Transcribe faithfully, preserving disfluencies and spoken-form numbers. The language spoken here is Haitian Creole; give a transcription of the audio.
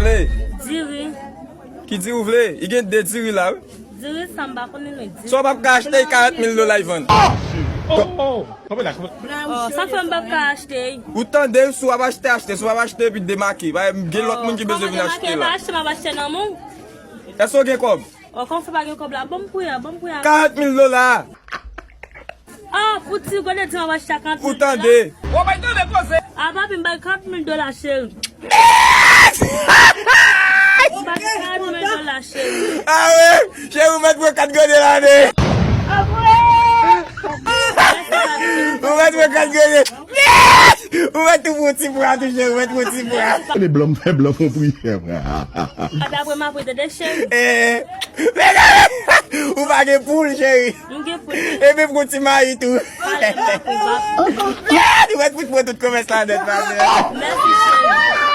Hey, Diri. Ki diri w vle? I gen de diri la, wi. Diri sa m pa konnen men di. Sa w p ap ka achte karant mil dola, Ivan. Oh, oh, oh. Kòman la? Kòman? Oh, sa fè m p ap ka achte. Ou tande, si w ap achte, achte. Si w ap achte, epi demake. Pa gen lòt moun ki bezwen vin achte la. Achte, m ap achte nan men w. Èske w gen kòb? Oh, kòman fè pa gen kòb la? Ban m pri a, ban m pri a. Karant mil dola. Oh, pou ti gode di m ap achte a karant mil Ou tande? Ah, papi, m bay karant mil dola, cheri. M bay karant mil dola, cheri. Ah wi, cheri, ou mèt pran kat gode la, ne. Ou mèt pran kat gode. Ou mèt tou pran ti bra tou, cheri, ou mèt pran ti bra. Tande blan m fè blan fon pri chè, frè. Papi, apre m apre tande, cheri. Eh, ou pa gen poul, cheri. M gen pou li. E menm pran ti mayi tou. Pale m apre, papi. Ou mèt fout mwen tout komès la nèt, pa vre. Mèsi, cheri.